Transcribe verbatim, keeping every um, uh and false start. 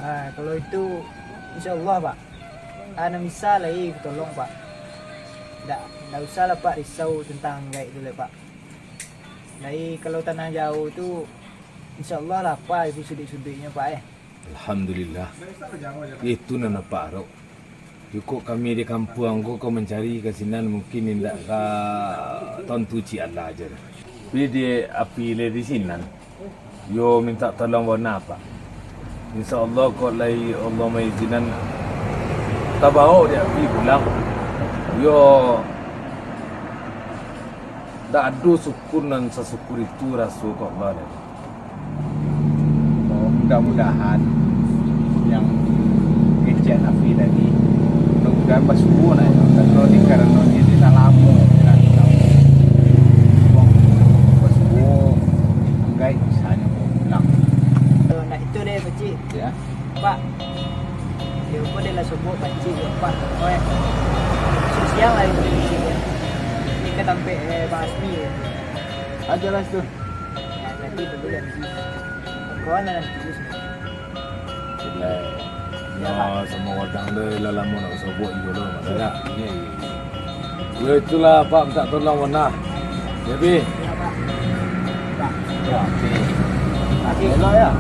Ah, kalau itu, insya Allah, Pak. Ah, nan bisa lai Api tolong, Pak. Ndak, ndak usah lah, Pak, risau tentang gaek tu lai, Pak. Lai kalau tanah jauah tu, insya Allah lah, Pak, itu suduik-suduiknyo, Pak, eh. Alhamdulillah. Itu nan Apak arok. Cukuik kami di kampuang ko, ko mancari ka sinan mungkin indak ka tantu cik alah aja. Tapi di Api lai di sinan, yo minta tolong bona, Pak. Insya Allah kok lai Allah maizinan, tabao di Api pulang. Yo, dak ado syukur nan sasyukur itu raso kok Allah lai. Oh, mudah-mudahan yang kecek Nafi tadi, mudah-mudahan basuo nak, karena di karena dia ni dah lama kan. Basuo, anggai misalnya mau pulang. Kalau nak itu deh, Pakcik. Ya. Pak, yo, kok dia lah sobok, Pakcik, yo, Pak. Oi. Siang lah itu, Pakcik, ya. Ini ke tampek, eh, Bang Asmi, ya. Aja lah situ. Ya, nanti dulu ya. Kawan lah nanti dulu sini. Nah, sama wadang tu lah lama nak sobok juga lo, masalah. Iya, iya. Ya itulah, Pak, minta tolong mana. Ya, Pi. Ya, Pak. Ya, oke. Elok ya.